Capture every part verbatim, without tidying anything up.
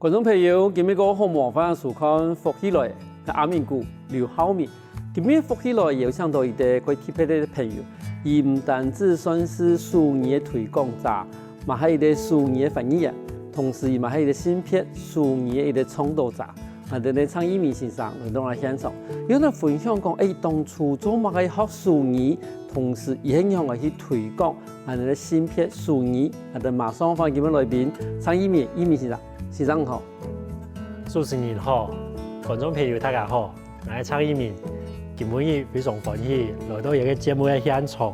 觀眾朋友，今晡日个好無？歡迎收看《福氣來了》，阿明哥劉浩明。今晡日《福氣來了》邀請到一個蓋特別个朋友，佢毋單止算係手語个推廣者，嘛係一個手語个翻譯員，同時佢嘛係一個性別手語个一個倡導者。𠊎等个蔡益明先生來到𠊎現場，佢來分享講，欸，當初做麼个學手語，同時佢係仰般去推廣 𠊎等个性別手語，𠊎等馬上歡迎今晡日來賓蔡益明，益明先生。先生好。主持人好，觀眾朋友大家好，𠊎係蔡益明。今晡日非常歡喜來到這個節目个現場。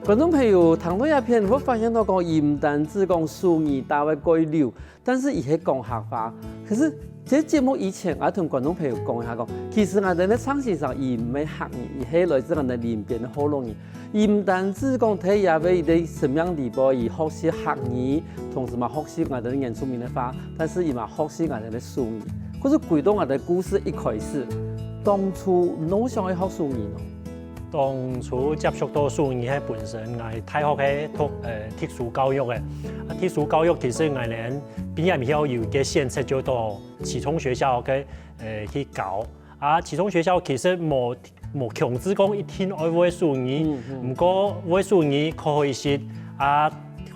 觀眾朋友，聽到這片，會發現到講，佢毋單止講手語打會蓋溜， 但是佢係講客話。可是，這節目以前，𠊎同觀眾朋友講一下講，其實𠊎等个蔡先生佢毋係客人，佢係來自𠊎等林邊个學老人。佢毋單止講在這位个生命裡背，佢學習客語，同時嘛學習𠊎等个原住民个話，但是佢嘛學習𠊎等个手語。可是回到𠊎等故事一開始，當初仰會想愛學手語呢？ 當初接觸到手語係本身𠊎大學係讀，呃，特殊教育个。啊，特殊教育其實𠊎等畢業以後有一個選擇就到其中學校个，呃，去教。啊，其中學校其實無，無強制講一定愛會手語，嗯，嗯。毋過會手語可以係，啊，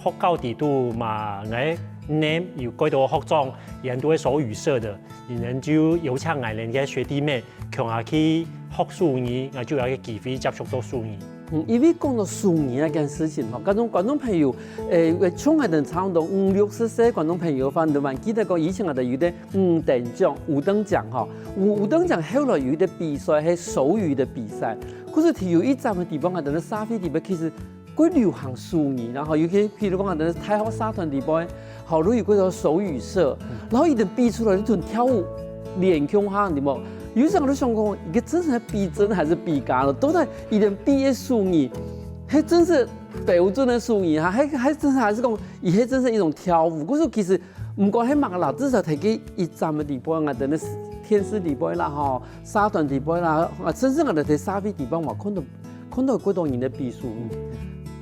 學校裡肚嘛，𠊎等有幾多學長，佢等都係手語社个。 佢等就邀請𠊎等个學弟妹共下去學手語，𠊎就有个機會接觸到手語。嗯，因為講到手語這件事情吼，觀眾，觀眾朋友，欸，像𠊎等差毋多五六十歲觀眾朋友，反正還記得講以前𠊎等有一個五燈獎，五燈獎吼，五，五燈獎後來有一個比賽，係手語个比賽。可是有一站个地方，𠊎等个社會裡背其實 蓋流行手語，然後尤其譬如講，𠊎等大學社團裡背，好多有幾多手語社，然後佢等比出來，你就跳舞，連共下，對無？有時候𠊎都想講，佢个真係比真還係比假咯？到底佢等比个手語，係真係標準个手語哈，還，還真係還係講，佢係真係一種跳舞？可是其實毋管係麼个啦，至少在該一站个裡背，𠊎等个電視裡背啦，吼，社團裡背啦，啊，甚至𠊎等在社會裡背嘛，看到 看到幾多人个比手語。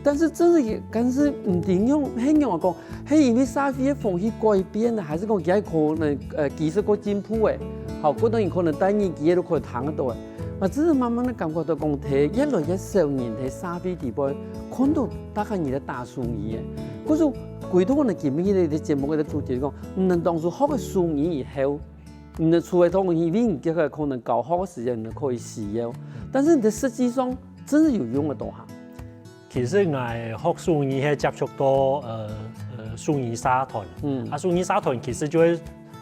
但是真係，但是毋知仰，係仰講，係因為社會个風氣改變了，還係講佢可能，呃，技術過進步了？好，幾多人可能戴耳機都可以聽得到了。𠊎真係慢慢个感覺到講，在越來越少人在社會裡背看到大家人在打手語了。故所，回到𠊎等今晡日个節目个主題講，你等當初學个手語以後， 你除了當然因為你這個可能教學个時間你可以使用，但是你在實際上真係有用得到哈？其實𠊎學手語係接觸到，呃，呃，手語社團。嗯。啊，手語社團其實就係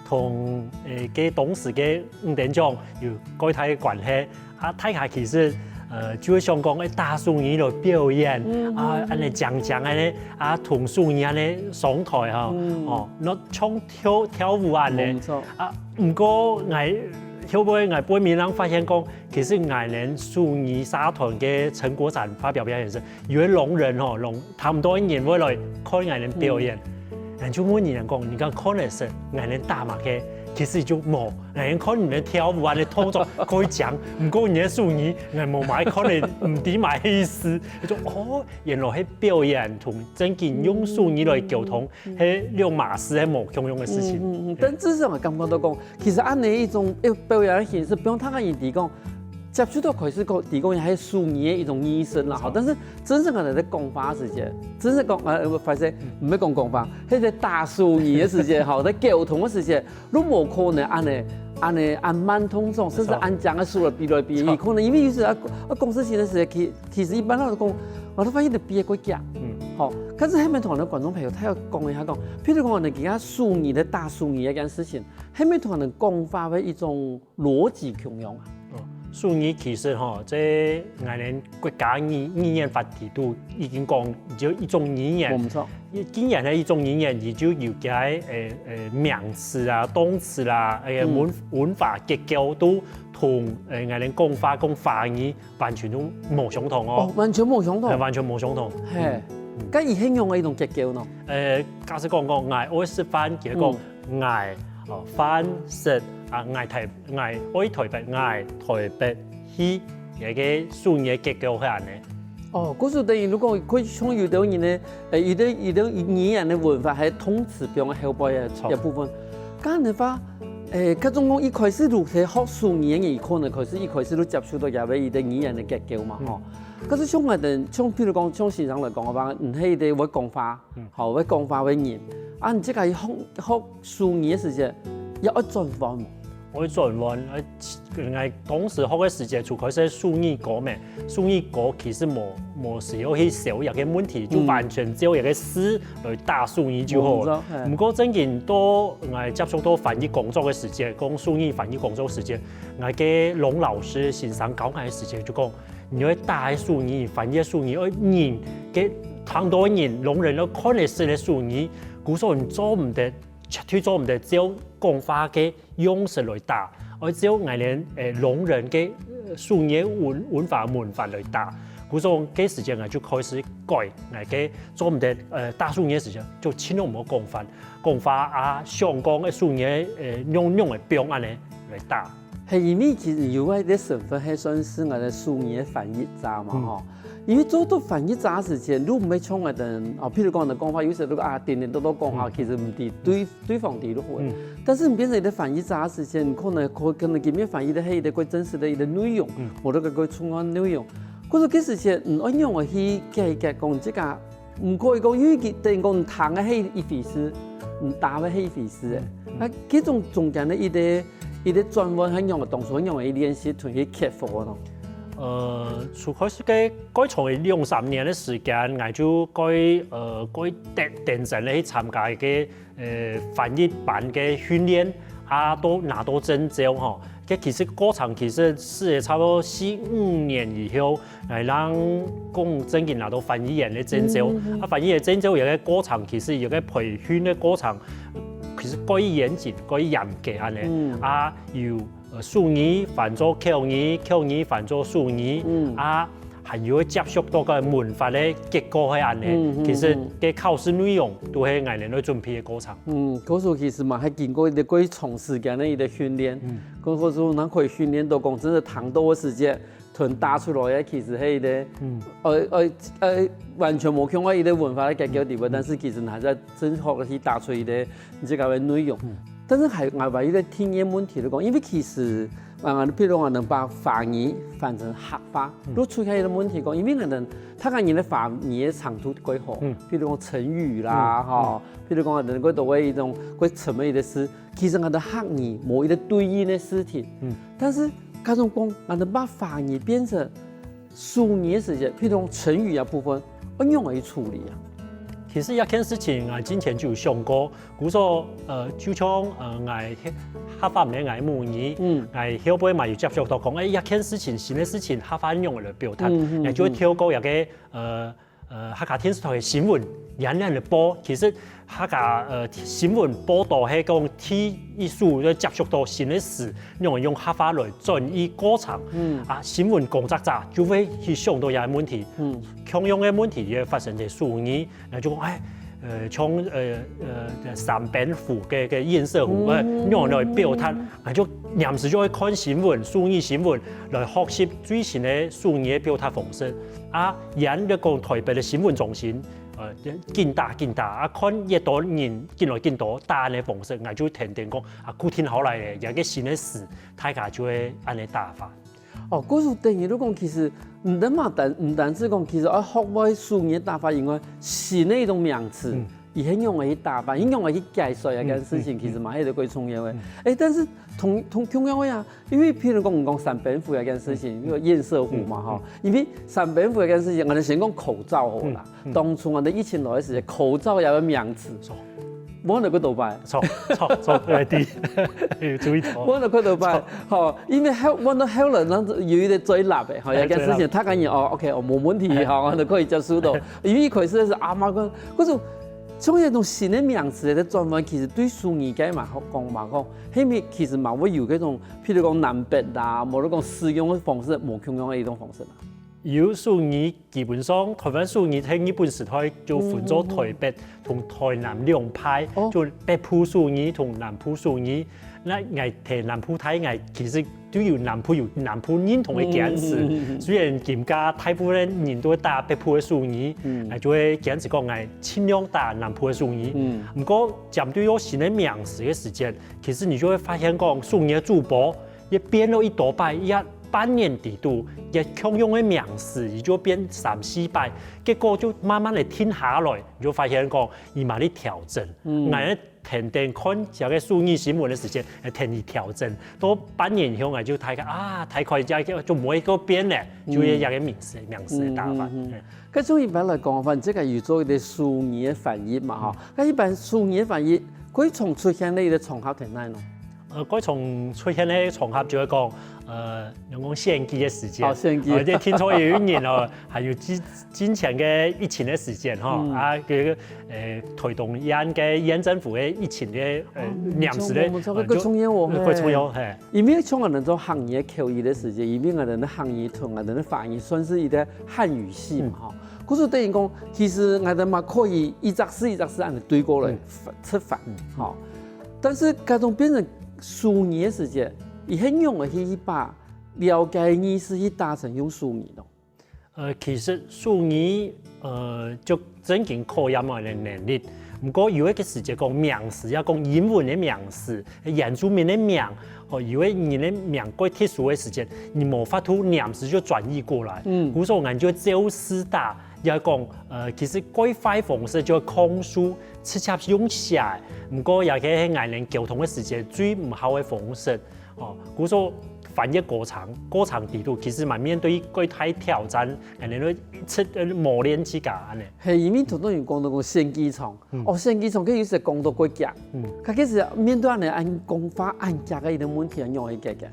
同，呃，該當時个五燈獎有蓋大个關係。啊，大家其實，呃，就會想講，欸，打手語來表演，嗯，啊，嗯，恁呢講講恁呢，啊，同手語恁呢上台哈，嗯，哦，該像跳，跳舞恁呢。無錯。啊， 毋過𠊎，後尾𠊎背面人發現講，其實𠊎等手語社團个成果展發表表演時，有个聾人吼，聾，差毋多一年會來看𠊎等表演。嗯。𠊎就問佢等講，你等看个時，𠊎等打麼个？其實就無，𠊎等看你等跳舞恁呢動作可以講，毋過你等手語，𠊎無麼个看得，毋知麼个意思。佢講，哦，原來係表演同正經用手語來溝通， 係兩碼事，係無共樣个事情。嗯，嗯，嗯，但至少𠊎感覺到講，其實恁呢一種，欸，表演个形式，分大家人知講，接觸到開始講，知講也係手語个一種意識啦，吼。但是真正𠊎等在講話个時節，真正講，呃，呃，歹勢，毋係講講話，係在打手語个時節，吼，在溝通个時節， 都無可能恁呢，恁呢恁慢動作，甚至恁靚个手來比來比去。無錯。可能因為有時啊，啊，講事情个時候，其，其實一般人都講，𠊎都發現你比个過強。嗯。好，但是後面同𠊎等觀眾朋友，大家講一下講，譬如講，𠊎等今下手語在打手語這件事情，後面同𠊎等講話个一種邏輯共樣啊。哦，手語其實吼，在𠊎等國家語，語言法裡肚已經講，就一種語言。無錯。 既然係一種語言，佢就有佢个，呃，呃，名詞啊、動詞啦，呃，嗯。文，文法結構都同，呃，𠊎等講話、講華語完全都無相同哦。哦，完全無相同。呃，完全無相同。嘿，嗯，嗯。該佢係仰般个一種結構呢？呃，假使講講，𠊎愛食飯，佢會講，嗯。𠊎，哦，飯食，啊，𠊎台，𠊎愛台北，𠊎台北去，這個手語个結構係恁呢。 哦，故所等於如果佢像有兜人呢，呃，有兜，有兜語言个文法係動詞放在後背个，著。一部分。該恁樣个話，誒，該種講一開始就係學手語个人，可能開始一開始就接觸到這个一个語言个結構嘛，吼。可是像𠊎等，像譬如講，像先生來講个話，你係一个會講話，吼，會講話个人，啊，你自家學學手語个時節，也愛轉彎無？愛轉彎，愛，𠊎當時學个時節，就開始手語歌咩，手語歌其實無無需要去想這个問題，就完全照這个字來打手語就好了。毋過正經到𠊎接觸到翻譯工作个時節，講手語翻譯工作个時節，𠊎个龍老師先生教𠊎个時節就講，你愛打个手語，翻譯个手語，愛人个聽到个人，聾人愛看得識个手語，故所你做毋得，絕對做毋得照講話个樣式來打，愛照𠊎等誒聾人个手語个文文法文法來打。故所該時節𠊎就開始改，𠊎个做毋得誒打手語个時節，就盡量毋好講話，講話啊，想講个手語誒用用个標恁樣來打。係因為其實有个身份係算係𠊎个手語个翻譯者嘛吼。因為做到翻譯者時節，你毋係像𠊎等哦，譬如講你講話，有時候啊，顛顛倒倒講話，其實毋知對對方知就好。但是你變成一个翻譯者時節，你可能可可能今日翻譯个係一个較真實个一个內容，無論个較重要个內容。故所該時節，嗯，愛仰般去解決講這个，毋可以講，因為佢等於講你聽个係一回事，你打个係一回事誒。啊，這種中間个一个一个轉彎，係仰般當初仰般去練習同去克服个咯。呃，就開始个該從兩三年个時間，𠊎就該呃該認認真个去參加一个 呃，翻譯班个訓練，啊，都拿到證照吼。該其實過程其實係差不多四五年以後，來讓講正經拿到翻譯員个證照。啊，翻譯員證照有个過程，其實有个培訓个過程，其實較嚴謹、較嚴格恁樣。啊，有呃手語翻做口語，口語翻做手語，啊， 還有接觸到个文法个結果係恁樣。其實該考試內容都係𠊎等愛準備个過程。嗯，故所其實嘛，還經過一个較長時間个一个訓練。故所正可以訓練到講，真个聽到个時節，同打出來个其實係一个，呃呃呃，完全無共樣个一个文法个結構底背，但是其實還係正好去打出一个自家个內容。但是還𠊎還有一个第二个問題來講，因為其實 啊，譬如講，𠊎等把華語翻成客話，就出現一个問題講，因為𠊎等大家人个華語个程度較好，譬如講成語啦，吼，譬如講𠊎等較多个一種較深个一个字，其實𠊎等客語無一个對應个字體，但是該種講，𠊎等把華語變成手語个時節，譬如講成語啊部分，愛仰般去處理啊？其實這件事情啊，之前就有想過， 故所，呃，就像呃，𠊎客話毋係𠊎母語，𠊎後背嘛有接觸到講，誒，這件事情，新个事情，客話仰般來表達，𠊎就會透過這个呃呃客家電視台个新聞，連連來報。其實客家呃新聞報導係講第一手就接觸到新个事，仰般用客話來轉譯過程。啊，新聞工作者就會去想到這个問題，共樣个問題也發生在手語。 𠊎就講，誒，呃，像呃呃三板斧个个堰塞湖，呃，仰般來表達，𠊎就臨時就愛看新聞，手語新聞，來學習最新个手語个表達方式。啊，也就講台北个新聞中心，呃，緊打緊打，啊，看越多人緊來緊多打恁个方式，𠊎就天天講，啊，固定好來个，這个新个詞，大家就會恁个打法。 哦，故所等於就講，其實毋單嘛單毋單止講，其實愛學會手語打法以外，新个一種名詞，佢係仰般去打法，佢仰般去解說這件事情，其實嘛係一个較重要个。誒，但是同同共樣个啊，因為譬如講，你講三板斧這件事情，因為堰塞湖嘛吼，因為三板斧這件事情，𠊎等先講口罩好啦。當初𠊎等疫情來个時節，口罩這个名詞， 問了幾多擺？錯錯錯，對對，有注意到。問了幾多擺？吼，因為後問到後來，然後有一个最辣个，吼，有一件事情，他跟你哦，OK，哦，無問題，吼，就可以接受到。因為一開始係阿媽講，可是像這種新个名詞个轉換，其實對手語界嘛好講嘛，講，後面其實嘛會有這種，譬如講南北啦，無論講使用个方式，無共樣个一種方式啦。有手語，基本上台灣手語在日本時代就分做台北同台南兩派，哦。就北部手語同南部手語。該𠊎在南部大，𠊎其實都有南部有南部認同个堅持。嗯，嗯，嗯，嗯。雖然今下大部分人都會打北部个手語，嗯。𠊎就會堅持講𠊎盡量打南部个手語。嗯。毋過針對到新个名詞个時節，其實你就會發現講手語个主播 也變了一多擺，也半年底肚，也共樣个名詞，佢就變三四擺，結果就慢慢个定下來，你就發現講，佢嘛在調整。嗯。𠊎天天看這个手語新聞个時間，會天天調整，到半年以後，𠊎就大概啊，大概這个就無一个變了，就係這个名詞，名詞个打法。嗯，嗯，嗯。嗯。該種一般來講，反正這个有做一个手語个翻譯嘛，吼。該一般手語个翻譯，佢常出現个一个場合在哪呢？ 呃，該種出現个場合就係講，呃，人講獻祭个時間，哦，獻祭。呃，這聽說有一年哦，還有之，之前个疫情个時間吼，嗯。啊，這个，呃，台東縣个縣政府个疫情个，呃，哦，嚴重，嚴重，呃，嚴重，就，該重要哦，呃，該重要，嘿。因為像𠊎等做客語个口譯个時間，因為𠊎等个客語同𠊎等个華語算是一个漢語系嘛，嗯。吼。故所等於講，其實𠊎等嘛可以一隻字一隻字恁樣對過來，嗯。出發，嗯。吼。 但是該種變成手語个時節，佢係仰仔去，去把了解个意思去打成用手語咯？呃，其實手語，呃，就正經考驗𠊎个能力。毋過有一个時節講名詞，愛講英文个名詞，原住民个名，吼，有个人个名較特殊个時節，你無法度念字就轉譯過來。嗯。故所𠊎就照字打， 也講，呃，其實較快方式就係控訴，直接用寫个。毋過也係𠊎等溝通个時節最毋好个方式。哦，故所翻譯過程，過程底肚，其實嘛面對較大挑戰，𠊎等愛一直，呃，磨練自家恁樣。係，因為頭先有講到講獻祭場，嗯。哦，獻祭場，佢有時講到較遽。嗯。佢其實面對恁樣恁講法恁遽个一个問題，仰仔去解決？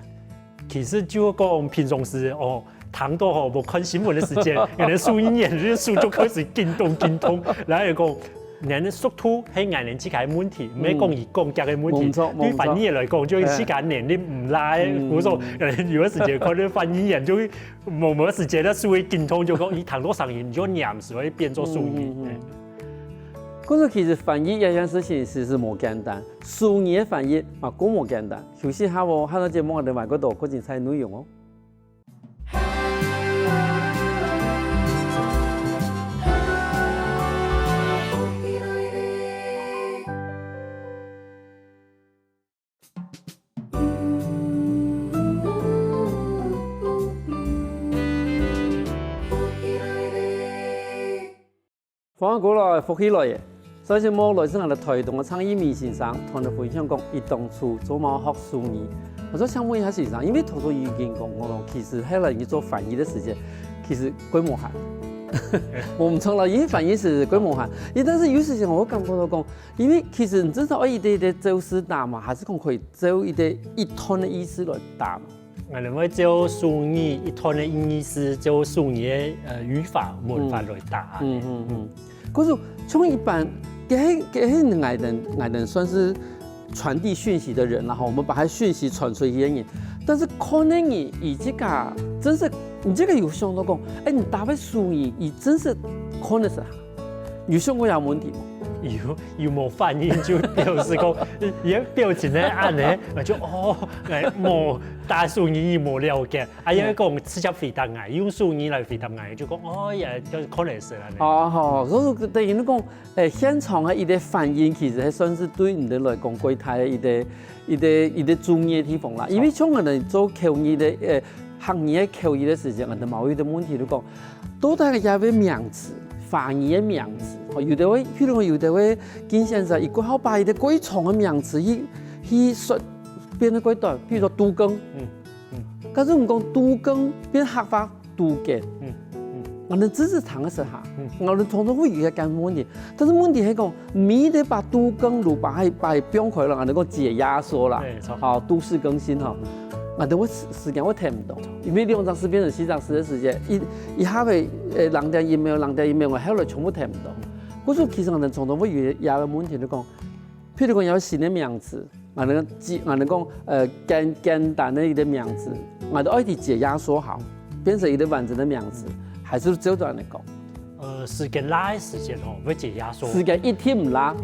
其實就講平常時哦，聽到吼，無看新聞个時間，可能手語言，手就開始緊動緊動，然後又講，人个速度係𠊎等自家个問題，毋係講佢講遽个問題。嗯。無錯，對翻譯來講，就係自家能力毋罅，嗯。故所，可能有个時間看到翻譯員就會，某某个時間，佢手會緊動，就講，你聽到聲音，你就念，就會變做手語。嗯，嗯，嗯。嘿。故所其實翻譯這件事情其實無簡單，手語个翻譯嘛，更無簡單。 休息下哦，下段節目𠊎等還過多較精彩个內容哦。歡迎過來，福氣來了！上節目來自𠊎等臺東个蔡益明先生，同𠊎等分享講佢當初做麼个學手語。𠊎想請問一下先生，因為頭先已經講過了，其實後來你做翻譯个時間，其實較無閒。無毋著啦，因為翻譯係較無閒。但是有時間𠊎會感覺到講，因為其實你至少愛一個一個照字打嘛，還係講可以照一個一段个意思來打嘛？ 𠊎等會照手語一段个意思，照手語个，呃，語法、文法來打。嗯，嗯，嗯。可是像一般，這係，這係𠊎等，𠊎等算是傳遞訊息的人啦，吼，我們把他訊息傳出去个人。但是可能你，你這個，真是，你這個有想到講，哎，你打个手語，你真是可能是 有想過這問題無？有，有無反應就表示講，佢个表情係恁呢，𠊎就哦，𠊎無打手語，無了解，啊，因為講直接回答𠊎，用手語來回答𠊎，就講哦，也就可能係恁呢。哦，好，所以等於你講，誒，現場个一個反應，其實還算是對你等來講，較大个一個，一個，一個注意个地方啦。因為像𠊎等做口語个，誒， 客語个口語个時間，𠊎等嘛有一個問題，就講，到底這個名詞，華語个名詞，哦，有个會，譬如講有个會，金先生，佢過好把佢个較長个名詞去，去說，變得較短，譬如說都更。嗯，嗯。假使毋講都更，變客話都更。嗯，嗯。𠊎等只係聽个時下，嗯。𠊎等通常會有一個感覺問題，但是問題係講， 每一個把都更就把它，把它放開了，𠊎等講解壓縮啦，對，差不多。好，都市更新哈，𠊎等會時，時間會聽毋到，因為兩隻字變成四隻字个時間，一，一下會，呃，兩點一秒，兩點一秒，後來全部聽毋到。故所其實𠊎等常常會有一個問題，就講，譬如講有新个名詞，𠊎等講，𠊎等講，呃，簡，簡單个一個名詞，𠊎等愛去解壓縮好。變成一個完整个名詞，還係照單來講？呃，時間罅个時間吼，會解壓縮。時間一定毋罅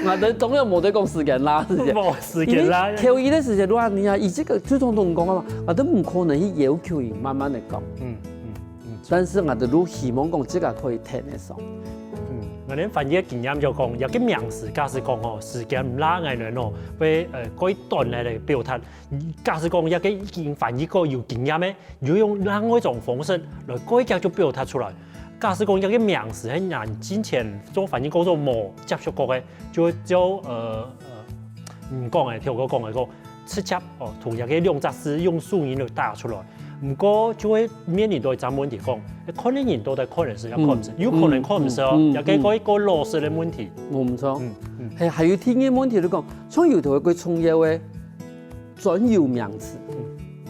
，𠊎兜當然無得講時間罅个時間。無時間罅。因為口語个時間，如果你啊，以這個就像同講啊嘛，𠊎兜毋可能去要求佢慢慢个講。嗯嗯嗯。但是𠊎兜都希望講這個可以聽得上。嗯，𠊎兜翻譯个經驗就講，一個名詞，假使講吼，時間毋罅，𠊎兜吼，會呃，過短來表達。假使講一個已經翻譯過有經驗个， 又用另外一種方式來改革就表達出來。假使講一個名詞係𠊎之前做翻譯工作無接觸過个，就會照呃呃，你講个，頭先講个講，直接哦，同一個兩隻字用手語來打出來。毋過就會面臨到一隻問題講，看个人到底看得識也看毋識，有可能看毋識哦，也係一個老師个問題。無毋著。嗯嗯。係，還有第二個問題就講，像有兜个過重要个專有名詞，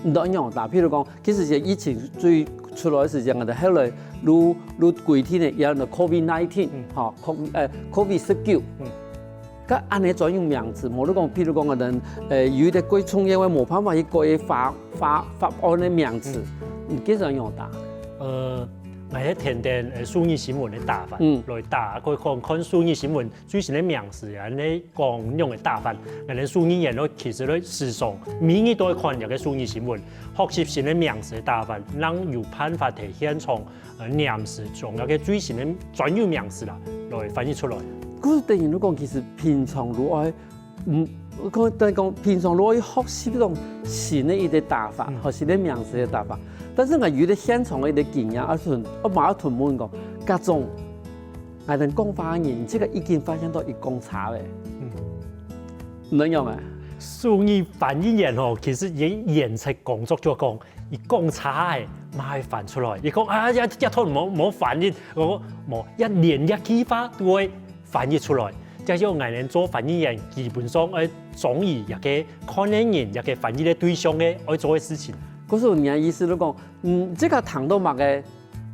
你都仰般打？譬如講， 其實這疫情最出來个時間，𠊎兜後來愈愈規定个，有个COVID nineteen，吼，COVID呃COVID十九，該恁樣專有名詞，無你講，譬如講𠊎兜呃有一個過重要个無辦法去改个法法法案个名詞，你該仰般打？呃，𠊎係跈等呃數位新聞个打法，來打，看看看數位新聞 最新个名詞啊，恁樣講仰般个打法，𠊎兜數位員咯，其實咧時常每日都會看這個數位新聞，學習新个名詞个打法，正有辦法在現場呃臨時將這個最新个專有名詞啦，來翻譯出來。故所等於你講，其實平常就愛，嗯，講等於講平常就愛學習這種新个一個打法，學新个名詞个打法。但是𠊎有一個現場个一個經驗，啊同啊嘛同問講，該種 𠊎兜講話个人，這個已經發現到佢講差咧。仰般啊？數位翻譯員吼，其實佢个原則工作就講，佢講差个，嘛會翻出來。佢講啊，這這段無無翻譯，𠊎講無，這連這句話都會翻譯出來。這就𠊎兜做翻譯員，基本上愛忠於這個看个人，這個翻譯个對象个愛做个事情。故所你个意思就講，嗯，這個聽著麼个？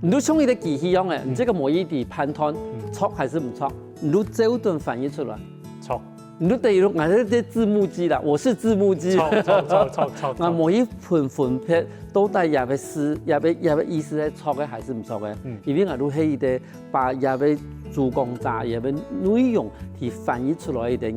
你就像一個機器樣仔，你這個無一定判斷著還係毋著，你就照單翻譯出來。著。你就等於𠊎係這字幕機啦，我是字幕機。著著著著著。𠊎無一分分別到底這個字，這個這個意思係著个還係毋著个，因為𠊎就係一個把這個主講者這個內容去翻譯出來个人。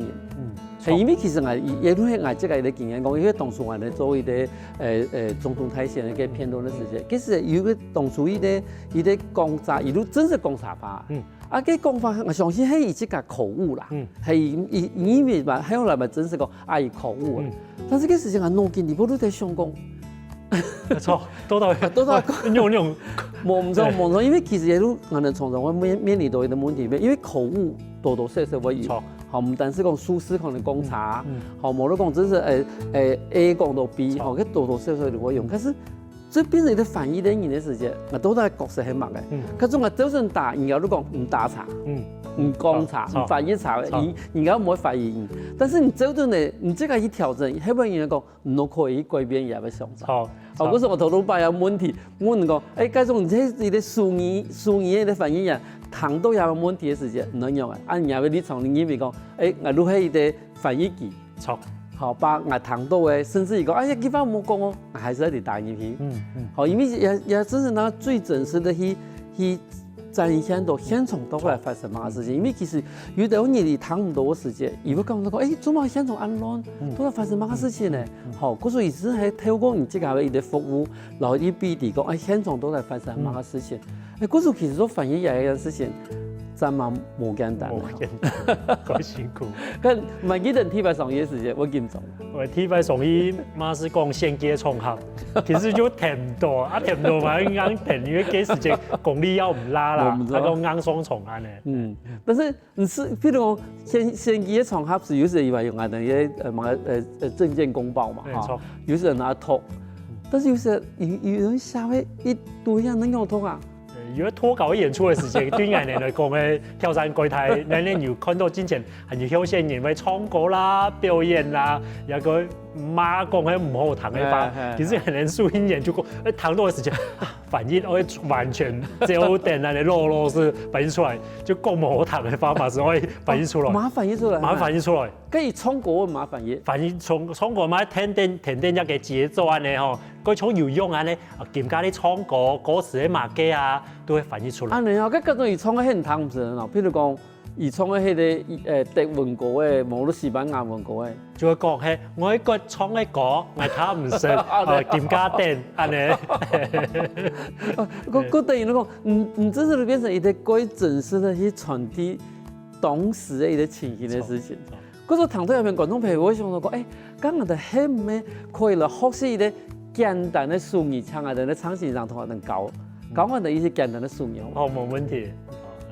係，因為其實𠊎也都係𠊎自家个經驗講，因為當初𠊎來做一個呃呃總統大選个一個辯論个時節，其實有個當初一個一個講者，佢就真係講差話。啊，該講法，𠊎相信係佢自家口誤啦，係佢佢因為嘛，後來嘛真係講啊，佢口誤啊。但是該時節𠊎腦筋裡背都在想講，著，都到都到，用用，無毋著無毋著，因為其實也都𠊎兜常常會面面臨到一個問題，因為口誤多多少少會有。 好，毋單係講數字可能講差，好，無就講真係誒誒A講到B，好，該多多少少都會用。可是這變成一個翻譯个人个時節，𠊎到底角色係麼个？該種𠊎就算打，人家都講毋打差，毋講差，毋翻譯差，人人家毋會懷疑你。但是你照單呢，你自家去調整，後尾人家講，你都可以改變佢个想法。好，好，故所𠊎頭頭擺个問題， 問講，誒，該種你這一個數語數語个翻譯員，聽著這個問題个時節，仰般啊？啊，你个立場，你認為講，誒，𠊎就係一個翻譯機，著，好，把𠊎聽著个，甚至於講，哎呀，佢話無講哦，𠊎還係愛打入去，嗯嗯，好，因為也也真係拿最真實个去去展現到現場到底發生麼个事情，因為其實有兜人佢聽毋著个時節，佢會感覺講，誒，做麼現場恁亂，到底發生麼个事情呢？好，故所以係透過你這個个一個服務， 然後去比對講，哎，現場到底發生麼个事情？哎，故所其實做翻譯這件事情，真嘛無簡單。無簡單，好辛苦。但毋記得第一擺上去个時節，會緊張。𠊎第一擺上去嘛係講選舉个場合，其實就跈毋著，啊跈毋著嘛硬跈，因為該時節功力也毋罅啦，啊講硬上場恁樣。嗯，但是 毋係，譬如講選選舉个場合係有兜人會用𠊎兜个呃麼个呃呃政見公報嘛，哈，有兜人拿來讀，但是有兜人有有人寫个一堆啊，仰般讀啊？呃，有个脫稿演出个時節，對𠊎兜來講个挑戰較大，𠊎兜有看著進前還有候選人會唱歌啦、表演啦，也个罵講該毋好聽个話，其實可能收音員就講，哎，聽到个時間，翻譯，愛完全照等恁樣老老實實翻譯出來，就講毋好聽个話嘛，係愛翻譯出來，嘛翻譯出來，嘛翻譯出來。該佢唱歌嘛翻譯，翻譯唱唱歌嘛，跈等跈等該个節奏恁樣吼，該像有用恁樣，啊，今下你唱歌歌詞个麼个啊，都會翻譯出來。恁樣哦，該各種佢唱个很聽毋係哦，譬如講。 佢唱个該个，呃，德文歌个，無就西班牙文歌个。就會講，嘿，外國唱个歌，𠊎聽毋識，呃，金家店，恁樣。哦，故故等於講，嗯，嗯，這是變成一個過真實个去傳遞當時个一個情形个事情。故所聽到這片觀眾朋友，會想到講，哎， 該𠊎兜係毋係可以來學習一個簡單个手語，像𠊎兜个唱先生同𠊎兜教，教𠊎兜一些簡單个手語。好，無問題。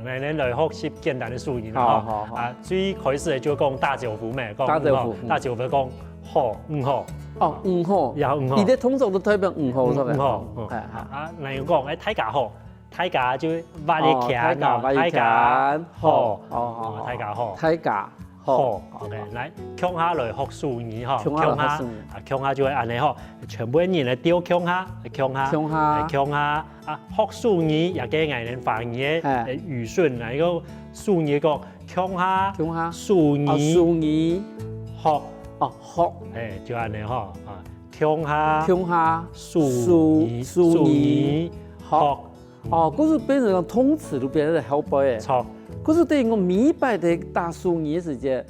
𠊎兜來學習簡單个手語啦。好，好，好。啊，最開始个就講打招呼咩，講打招呼，嗯。打招呼講好，你好。哦，你好。呀，你好。佢个動作都代表你好，係毋係？你好，嗯。哎，好。啊，那有講，哎，大家好。 大家就話一哦，大家，話一大家好，哦，哦，大家好，大家好，好，OK，來，共下來學手語哈，共下來學手語，啊，共下就會恁樣哈，全部人來鬥共下，共下，共下，共下，啊，學手語也係𠊎等華語个語順，來一個手語講共下，共下，手語，手語，學，哦，學，哎，就恁樣哈，啊，共下，共下，手語，手語，學。 哦，故所變成講動詞都變成後背个。著。故所等於講每擺在打手語个時節，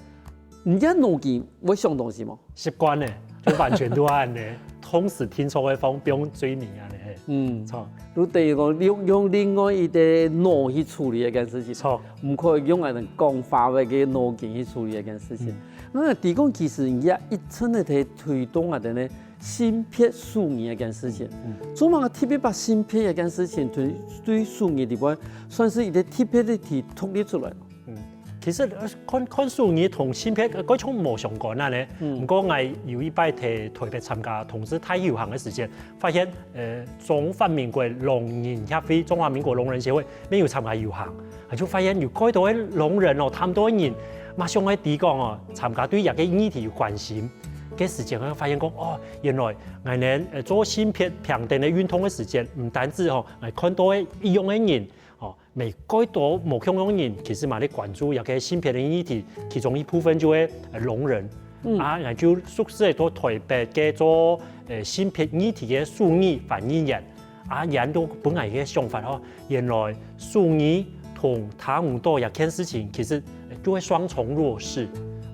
你个腦筋會想東西無？習慣了，就完全都恁樣，動詞定著个方，毋用嘴念恁樣。嗯，著。就等於講用用另外一個腦去處理一件事情，著。毋可以用𠊎等講話个腦筋去處理一件事情。嗯。那你講其實你也一直在推動𠊎等呢 性別手語這件事情。嗯。做麼个特別把性別這件事情對對手語裡背算係一個特別个題獨立出來？嗯，其實，呃，看看手語同性別，呃，該種無相關啊呢。嗯。毋過𠊎有一擺在台北參加同志大遊行个時節，發現，呃，中華民國聾人協會、中華民國聾人協會也有參加遊行。 啊，就發現有蓋多个聾人哦，他們都會認，嘛想愛知講哦，參加對這個議題有關心。該時節會發現講，哦，原來𠊎等，呃，做性別平等个運動个時節，毋單止吼，𠊎看到个一樣个人，哦，每蓋多無共樣人，其實嘛在關注這個性別个議題，其中一部分就係，呃，聾人。嗯。啊，𠊎就熟識个在台北个做，呃，性別議題个手語翻譯員。 啊，這都分𠊎一個想法哦，原來手語同聽毋到這件事情，其實就會雙重弱勢。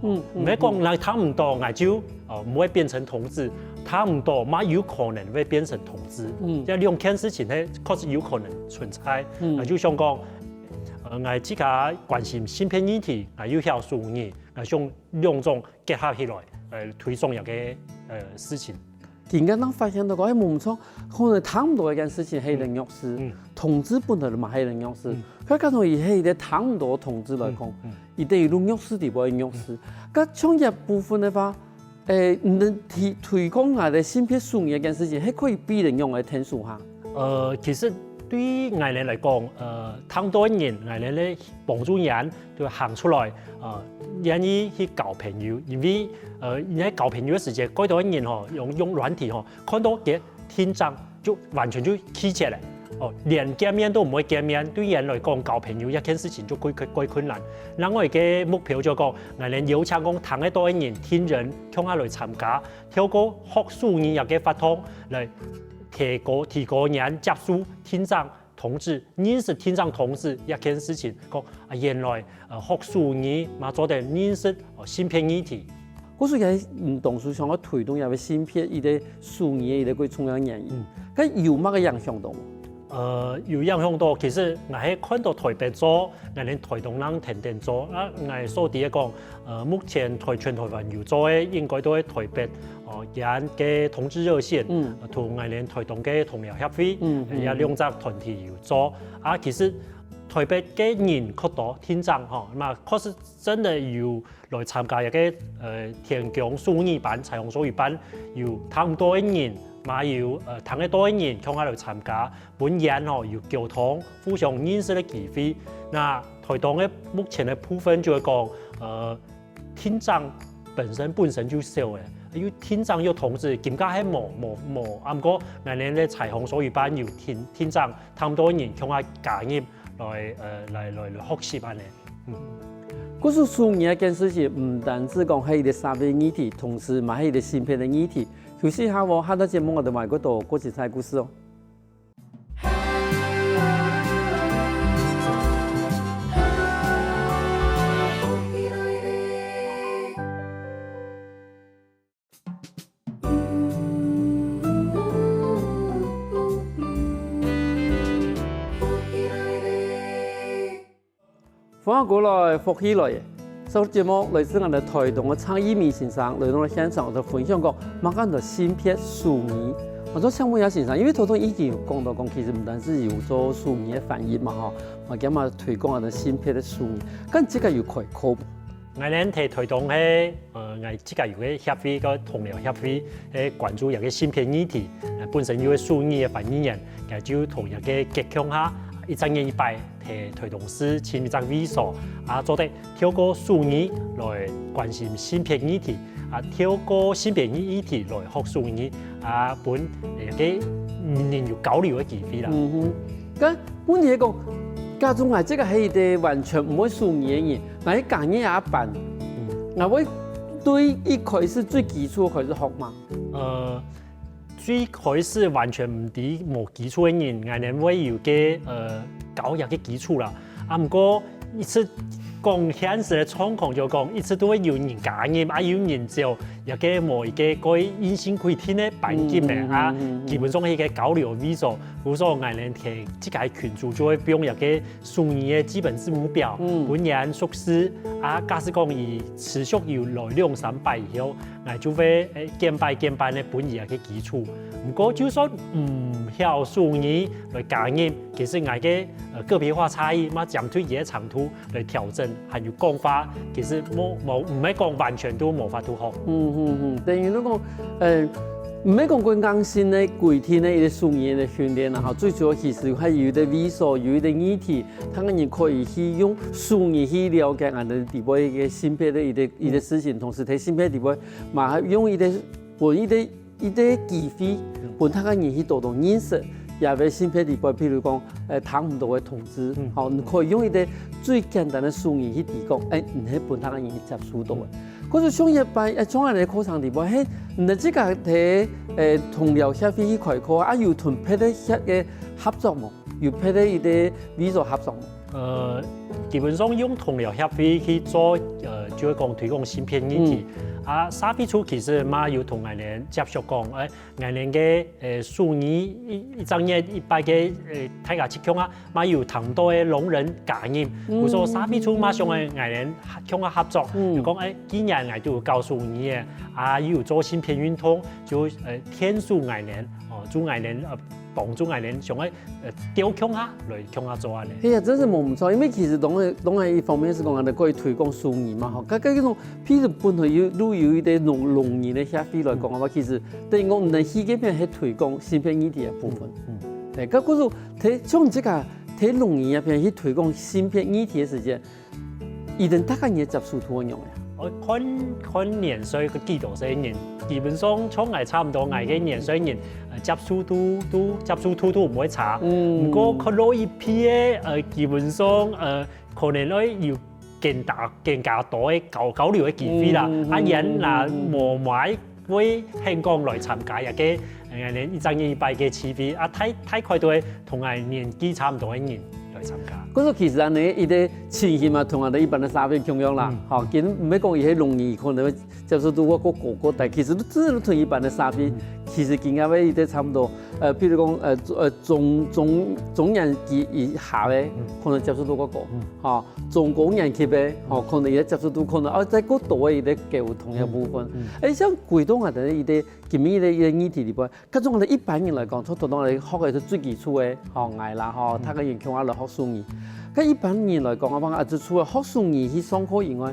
嗯，毋係講𠊎聽毋到，𠊎就，呃，毋會變成同志，聽毋到嘛有可能會變成同志。嗯。這兩件事情呢，確實有可能存在。嗯。啊，就像講，呃，𠊎自家關心性別議題，𠊎又曉手語，𠊎想兩種結合起來，呃，推動這個，呃，事情。 今个人發現到講，哎，無毋著，可能聽毋到一件事情係一個弱勢，嗯。同志本來嘛係一個弱勢，嗯。佢假如以係一個聽毋到个同志來講，嗯，嗯。佢等於就弱勢裡背个弱勢。嗯。該創業部分个話，誒，你能提推廣𠊎个性別手語這件事情，係可以比人用來聽手下？呃，其實對𠊎等來講，呃，聽到个人，𠊎等个幫助人， 就行出來，呃，願意去交朋友，因為，呃，你在交朋友个時節，蓋多个人吼，用用軟體吼，看到佢聽障就完全就拒絕了，哦，連見面都毋會見面，對佢來講交朋友這件事情就蓋蓋蓋困難。另外一個目標就講，𠊎等邀請講聽得到个人、聽人共下來參加，透過學手語這個活動來提高提高人接觸聽障 同志，認識聽障同志這件事情，講，啊，原來，呃，學手語嘛做得認識，呃，性別議題。故所也，嗯，當初想愛推動這個性別一個手語个一個最重要原因。嗯。該有麼个影響到無？呃，有影響到，其實𠊎係看到台北做，𠊎連台東人天天做，啊，𠊎所知个講， 呃，目前台全台灣有做个應該都係台北，哦，佢个同志熱線，嗯。呃，同𠊎等台東个同僚協會，嗯，呃，也兩隻團體有做。啊，其實台北个人較多，聽障吼，嘛確實真的有來參加一個，呃，天光手語班、彩虹手語班，有聽毋到个人，嘛有，呃，聽得到个人，共下來參加。 分人吼有溝通、互相認識个機會。那台東个目前个部分就係講，呃，聽障本身本身就少了，又聽障又同志，今下還無無無，啊毋過𠊎等个彩虹手語班有聽聽障，差毋多人共下加入來呃來來來學習恁呢。嗯。故所手語這件事情，毋單止講係一個社會議題，同時嘛係一個性別个議題。休息一下哦，下段節目𠊎等還過多過精彩故事哦。歡迎過來，福氣來了！上節目來自𠊎等臺東个蔡益明先生來到現場，同分享講麼个安到性別手語。𠊎想請問一下先生，因為頭先已經有講到講，其實毋單止有做手語个翻譯嘛吼，嘛兼嘛推廣𠊎等性別个手語，該自家有開課無？𠊎等在臺東係，呃，𠊎自家有個協會，个同僚協會，係關注這個性別議題，呃，本身有個手語个翻譯員，𠊎就同這個結共下，一隻月一擺，在臺東市尋一隻位所，啊，做得透過手語來關心性別議題，啊，透過性別議題來學手語，啊，分這個人有交流个機會啦。嗯哼。該問題係講，假如𠊎自家係一個完全毋會手語个人，𠊎去加入這班，𠊎會對一開始最基礎開始學嗎？呃，最開始完全毋知無基礎个人，𠊎等會有個呃教育个基礎啦。啊，毋過一直講現實个狀況就講，一直都會有人加入，啊，有人走，也个無一個个硬性規定个班級个，啊，基本上係一個交流个位所，故所𠊎等在自家个群組就會放一個手語个基本字母表，分人熟識，啊，假使講佢持續有來兩三擺以後， 𠊎就會，欸，見擺見班个分佢个基礎。毋過就算毋曉手語來加入，其實𠊎个，呃，個別化差異嘛，針對佢个程度來調整，還有講法，其實無無毋係講完全都無法度學。嗯嗯嗯，等於你講，呃，毋係講講硬性个規定个一個手語个訓練啦，吼，最主要其實還有一個位所，有一個議題，大家人可以去用手語去了解𠊎等裡背一個性別个一個一個事情，同時在性別裡背 嘛用一個分一個一個機會，分大家人去多多認識，也為性別裡背，譬如講，呃，聽毋到个同志，吼，你可以用一個最簡單个術語去提供，欸，你係分大家人去接受到个。可是像一般，呃，像恁樣个課程裡背，嘿，你自家在，呃，同僚協會去開課啊，有同別个協个合作無？有別个一個位所合作無？ 呃，基本上用同僚協會去做，呃，就係講推廣性別議題。啊，社會處其實嘛有同𠊎等接觸講，欸，𠊎等个，呃，手語一一隻月一擺个，呃，大家去共下，嘛有當多个聾人加入。故所社會處嘛想愛𠊎等共下合作，就講，欸，既然𠊎都有教手語个，啊，又有做性別運動，就，呃，𢯭手𠊎等，哦，就𠊎等，呃，幫助𠊎等想愛 呃，調共下來共下做恁呢。係啊，真係無毋著，因為其實當然當然一方面係講，𠊎等可以推廣手語嘛，吼，該該種譬如本來有都有一個聾聾人个協會來講个話，其實等於講，你个戲劇片係推廣性別議題个部分。嗯，對，該故所在像你這個在聾人那片去推廣性別議題个時間， 佢等大家人个接受度仰仔啊？哦，看看年歲个幾多歲人，基本上像𠊎差毋多，𠊎个年歲人，呃，接受度都接受度都毋會差。毋過看老一輩个，呃，基本上，呃，可能會有更加更加多个交交流个機會啦。啊，人若無無愛 會肯講來參加這個，呃，一隻月一擺个聚會，啊，大大概都係同𠊎年紀差毋多个人來參加。故所其實恁呢一個情形嘛，同𠊎等一般个社會共樣啦。吼，今毋係講佢係聾人，可能會接受度會較高，較低，其實都真係同一般个社會，其實今个會一個差毋多，呃，譬如講，呃，呃，中中中年級以下个，可能接受度較高，吼，中高年級个，吼，可能也接受度可能，哦，再過多个一個溝通个部分。欸，像回到𠊎等一個 今日个一個議題裡背，較重要个一般人來講，從頭到尾學个係最基礎个，吼，𠊎啦，吼，大家人共下來學手語。該一般人來講个話，啊，就除了學手語去上課以外，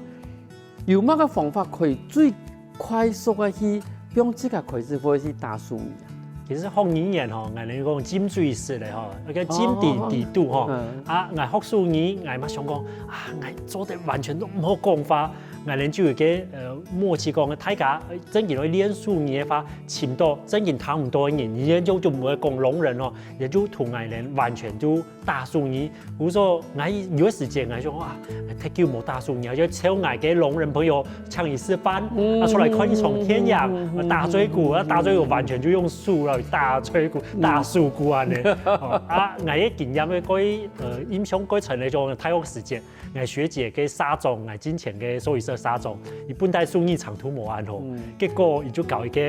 有麼个方法可以最快速个去讓自家開始會去打手語啊？其實學語言吼，𠊎等講尖嘴式个吼，該个尖底底肚吼，啊，𠊎學手語，𠊎嘛想講，啊，𠊎做得完全都毋好講話， 𠊎等就有个呃默契講，大家呃正經愛練手語个話，尋到正經聽毋到个人，佢就就毋會講聾人哦，也就同𠊎等完全就打手語。故所𠊎有个時節，𠊎就講啊，忒久無打手語，就招𠊎个聾人朋友請佢食飯，啊出來看一場電影，啊打嘴鼓，啊打嘴鼓完全就用手來打嘴鼓，打手鼓恁呢。哦啊，𠊎个經驗个過呃印象過深个就大學時節。 𠊎學姐个社長，𠊎進前个獸醫社社長，佢本來手語程度無恁好，結果佢就交一個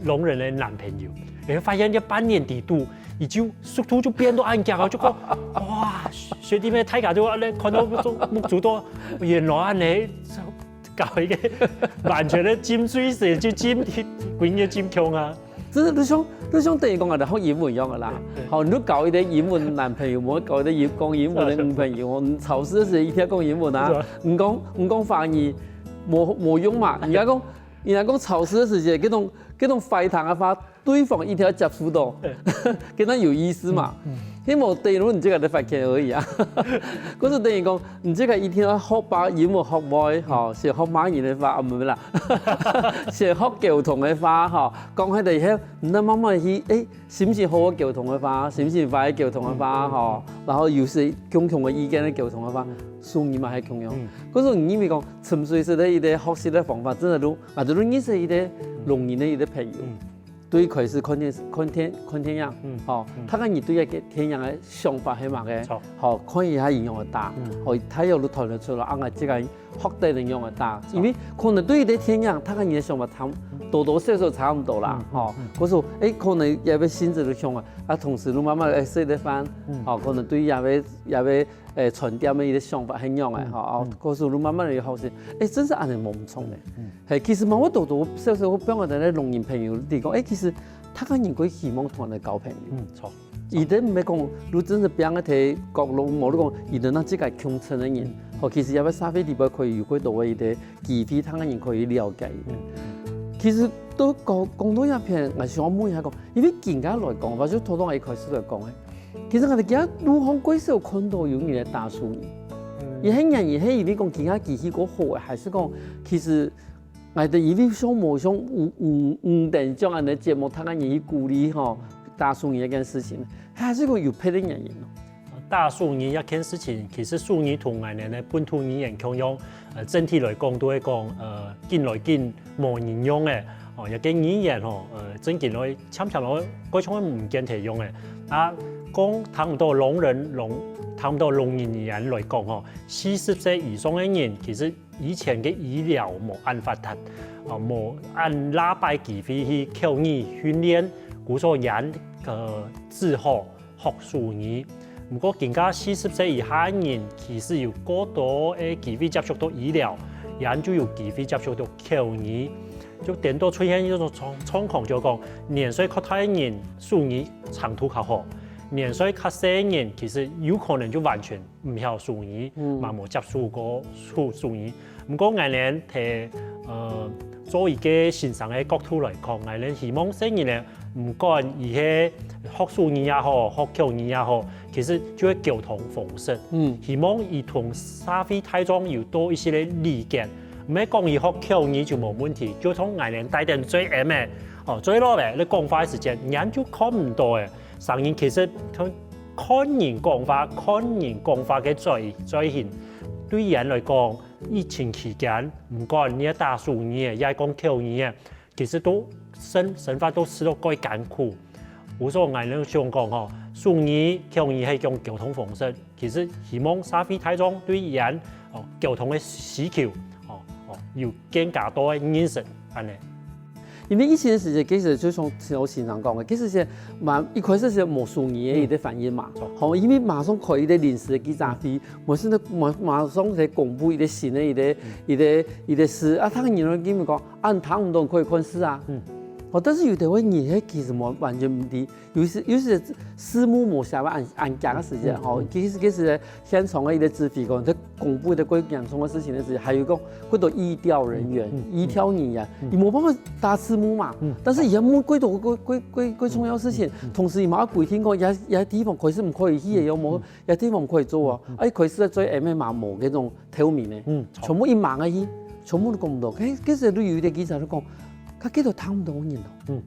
聾人个男朋友，然後發現這半年底肚，佢就速度就變到恁遽啊，就講，哇，學弟妹大家就恁呢看到目珠都，原來恁呢，交一個完全个進水時就進，歸日進強啊。 真係就像就像等於講啊，學英文一樣个啦。好，你交一個英文男朋友，無交一個英講英文个女朋友，你考試个時候一定愛講英文啊。你講你講華語，無無用嘛。人家講人家講考試个時節，這種這種壞聽个話，對方一定愛接受到，跟佢有意思嘛。希望等於你這個个發現而已啊。可是等於講，你這個一定愛學把英文學會，吼，先學罵人个話，啊，毋係啦，先學溝通个話，吼，講起來以後， 你慢慢去，誒，心情好个溝通个話，心情壞个溝通个話，吼，然後有時共同个意見个溝通个話，手語嘛係共樣。可是你認為講，純粹係一個學習个方法，真的就，啊，就認識一個聾人个一個朋友，對開始看電看電看電影，吼，大概你對該個電影个想法係麼个？好，看一下影響个大，吼，大約就看得出來，啊，這個 學得人用个大，因為可能對於這電影，大家人个想法差多多少少差毋多啦，吼。故所，誒，可能也會心智就像啊，啊，同時就慢慢來食个飯，吼，可能對也會也會誒傳遞个一個想法係樣个，吼，哦，故所就慢慢來學習，誒，真係恁樣無毋錯呢。嘿，其實嘛，我多多少少會幫我等个聾人朋友，你講，誒，其實大家人會希望同人交朋友，嗯，著。 佢等毋係講，就真係放在角落，無就講，佢等那自家共陣个人，吼，其實也會社會裡背可以有幾多个一個機會，通人可以了解。其實都講講到這片，𠊎想問一下講，因為今下來講，或者頭先一開始來講个，其實𠊎等今下路項過少看到有人來打手語，也係原因係因為講今下機器過好个，還是講其實 𠊎等一味想無想，毋毋毋等將恁个節目，大家人去鼓勵吼，打手語這件事情，還係講有別个原因咯。打手語這件事情，其實手語同𠊎等个本土語言共樣，呃，整體來講都會講，呃，緊來緊無人用个，哦，這個語言吼，呃，正經來漸漸來，過像毋見忒用个。啊，講聽毋到聾人聾，聽毋到聾人語言來講吼，四十歲以上个人其實 以前个醫療無恁發達，啊，無恁罅擺機會去口語訓練，故所也，呃，只好學手語。毋過今下四十歲以下个人，其實有過多个機會接觸到醫療，也就有機會接觸到口語。就顛倒出現一種狀狀況，就講年歲較大个人手語程度較好，年歲較細个人其實有可能就完全 毋曉手語，嘛無接觸過手手語。毋過𠊎等在呃做一個先生个角度來講，𠊎等希望細人仔，毋管佢係學手語也好，學口語也好，其實就係溝通方式。嗯，希望佢同社會大眾有多一息个理解，毋係講佢學口語就無問題，就像𠊎等戴等最矮个，哦，最老个，你講話个時間，人就看毋到个。聲音其實同 看人講話，看人講話个嘴嘴型，對佢等來講，疫情期間，毋管你係打手語个，也係講口語个，其實都生生活都試到蓋艱苦。故所𠊎等想講吼，手語、口語係一種溝通方式，其實希望社會大眾對佢等哦溝通个需求哦哦有更加多个認識，恁呢。 因為疫情个時節，其實就像頭先生講个，其實係嘛，一開始係無手語个一個反應嘛，吼，因為馬上開一個臨時个記者會，無係馬馬上在公布一個新个一個一個一個事啊，大家人都認為講，啊，你聽毋到可以看字啊，吼，但是有兜个人，佢其實無完全毋知，有時有時字幕無寫到恁恁遽个時節，吼，其實其實 現場个一個指揮官在公布一個蓋嚴重个事情个時候，還有講幾多醫調人員、醫調人員，佢無辦法打字幕嘛，但是佢愛問幾多个蓋蓋蓋重要事情，同時佢嘛愛規定講，這這地方可以係毋可以去个，有無？這地方毋可以做哦，啊，一開始在做M M嘛無該種透明个，全部一盲个去。全部都講毋到。該該時就有一個記者就講，佢佢都聽毋到人咯。嗯，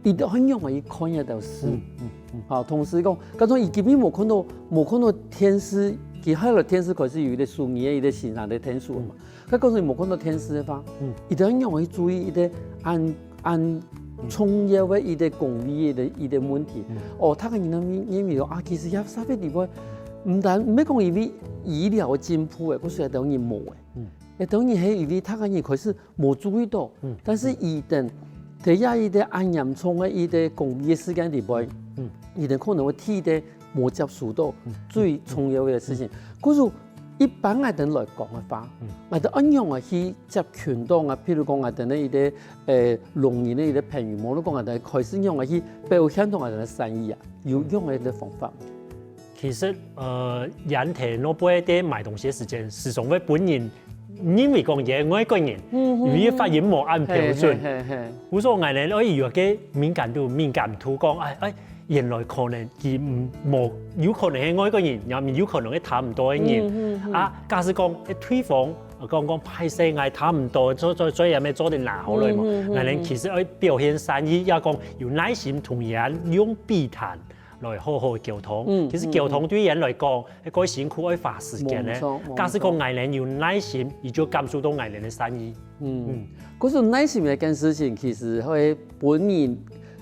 佢都很容易看得到事。嗯嗯嗯，好，同時講，假如佢根本無看到，無看到電視，佢後來電視開始有一個手機个一個新的電視嘛。佢假如無看到電視个話，嗯，佢都很容易注意一個恁恁重要个一個公衛个一個問題。哦，大家人認為講啊，其實這社會裡背，毋單毋係講因為醫療个進步誒，故所有兜人無誒。嗯，有兜人係因為大家人開始無注意到，嗯，但是佢等在這一個恁嚴重个一個公衛个事件裡背，嗯，佢等可能會替代無接觸到最重要个事情。故所一般𠊎等來講个話，𠊎等仰般去接近到啊，譬如講𠊎等个一個呃聾人个一個朋友，無論講𠊎等開始仰般去表現到𠊎等个善意啊，有用个一個方法。其實呃，人在外背在買東西个時間，時常會分人認為講佢係外國人，因為發音無恁標準。係係係。故所𠊎等愛有一個敏感度，敏感度講，哎哎，原來可能佢毋無有可能係外國人，然後有可能係聽毋到个人。啊，假使講，哎，對方講講歹勢，𠊎聽毋到，所所所以也無做得拿好來嘛。𠊎等其實愛表現善意，也講有耐心同佢用筆談來好好溝通。其實溝通對佢來講，係較辛苦，愛花時間个。無錯，無錯。假使講𠊎等有耐心，佢就感受到𠊎等个善意。嗯，可是耐心這件事情，其實會分人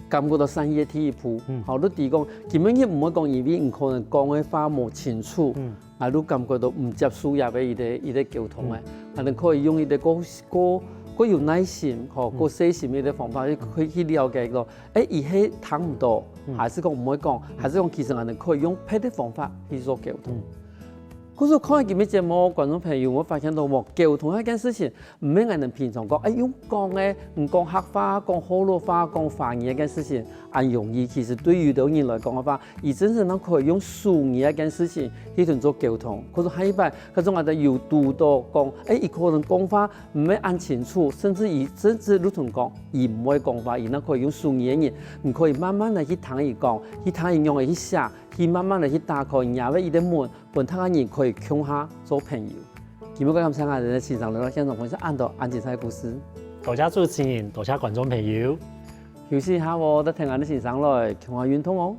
感覺到善意个第一步。好，你知講，根本佢毋會講因為你可能講个話無清楚，啊，你感覺到毋接受這个一個一個溝通誒，啊，你可以用一個較較較有耐心，吼，較細心个一個方法去去去了解到，誒，佢係聽毋到，還是講毋會講，還是講其實𠊎等可以用別个方法去做溝通。故所看今日節目，觀眾朋友，有發現到無？溝通這件事情，毋係𠊎等平常講，誒，用講个，毋講客話、講學老話、講華語這件事情，恁容易。其實對有兜人來講个話，佢真正都可以用手語這件事情去同做溝通。可是下一擺，假使𠊎等有堵到講，誒，佢可能講話毋係恁清楚，甚至佢甚至你同講，佢毋會講話，佢那可以用手語个人，你可以慢慢个去聽佢講，去聽佢仰般去寫，去慢慢个去打開若个一個門，分大家人可以共下做朋友。今日个感謝𠊎等个先生來到現場分享恁多恁精彩个故事。多謝主持人，多謝觀眾朋友。休息一下哦，再聽𠊎等先生來共下運動哦。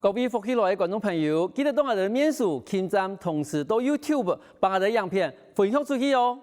各位福氣來个觀眾朋友，記得到𠊎等个面書、撳讚，同時到YouTube幫𠊎等个影片分享出去哦。